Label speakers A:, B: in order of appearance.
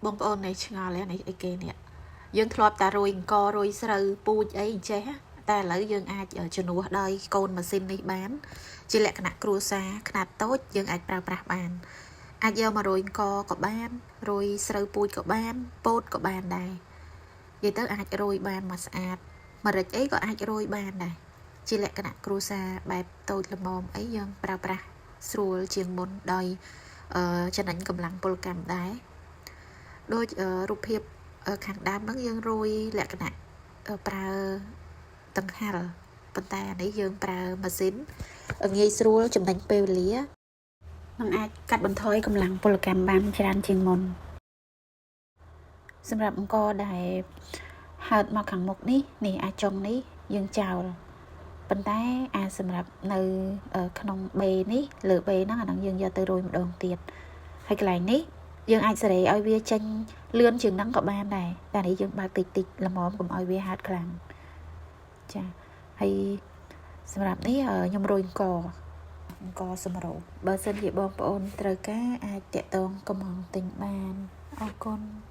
A: បងប្អូននេះឆ្ងល់ហើយនេះអីគេនេះយើងធ្លាប់តែរោយអង្កររោយស្រូវពូជអីអញ្ចេះតែឥឡូវយើងអាចជំនួសដោយកូនម៉ាស៊ីននេះបាន ជាលក្ខណៈគ្រួសារខ្នាតតូចយើងអាចប្រើប្រាស់បាន អាចយកមករោយអង្ករក៏បានរោយស្រូវពូជក៏បាន ពោតក៏បានដែរនិយាយទៅអាចរោយបានមកស្អាតម្រេចអីក៏អាចរោយបានដែរជាលក្ខណៈគ្រួសារបែបតូចល្មមអីយើងប្រើប្រាស់ស្រួលជាងមុនដោយចំណេញកម្លាំងពលកម្មដែរដូចរូបភាពខាងដើមហ្នឹងយើងរោយលក្ខណៈប្រើតង្ហាល់ប៉ុន្តែអានេះយើងប្រើម៉ាស៊ីនងាយស្រួលចំណេញពេលវេលានិងអាចកាត់បន្ថយកម្លាំងពលកម្មបានច្រើនជាងមុនសម្រាប់អង្ករដែលហើតមកខាងមុខនេះនេះអាចុងនេះយើងចោលប៉ុន្តែអាសម្រាប់នៅក្នុងបេនេះលើបេហ្នឹងអាហ្នឹងយើងយកទៅរោយម្ដងទៀតហើយកន្លែងនេះយើងអាចសេរីឲ្យវាចេញលឿនជាងហ្នឹងក៏បានដែរតែនេះយើងបើកតិចតិចល្មមកុំឲ្យវាហាត់ខ្លាំងចាហើយសម្រាប់នេះខ្ញុំរោយអង្ករអង្ករសម្រូបបើសិនជាបងប្អូនត្រូវការអាចតាក់ទងកំងទិញបានអរគុណ។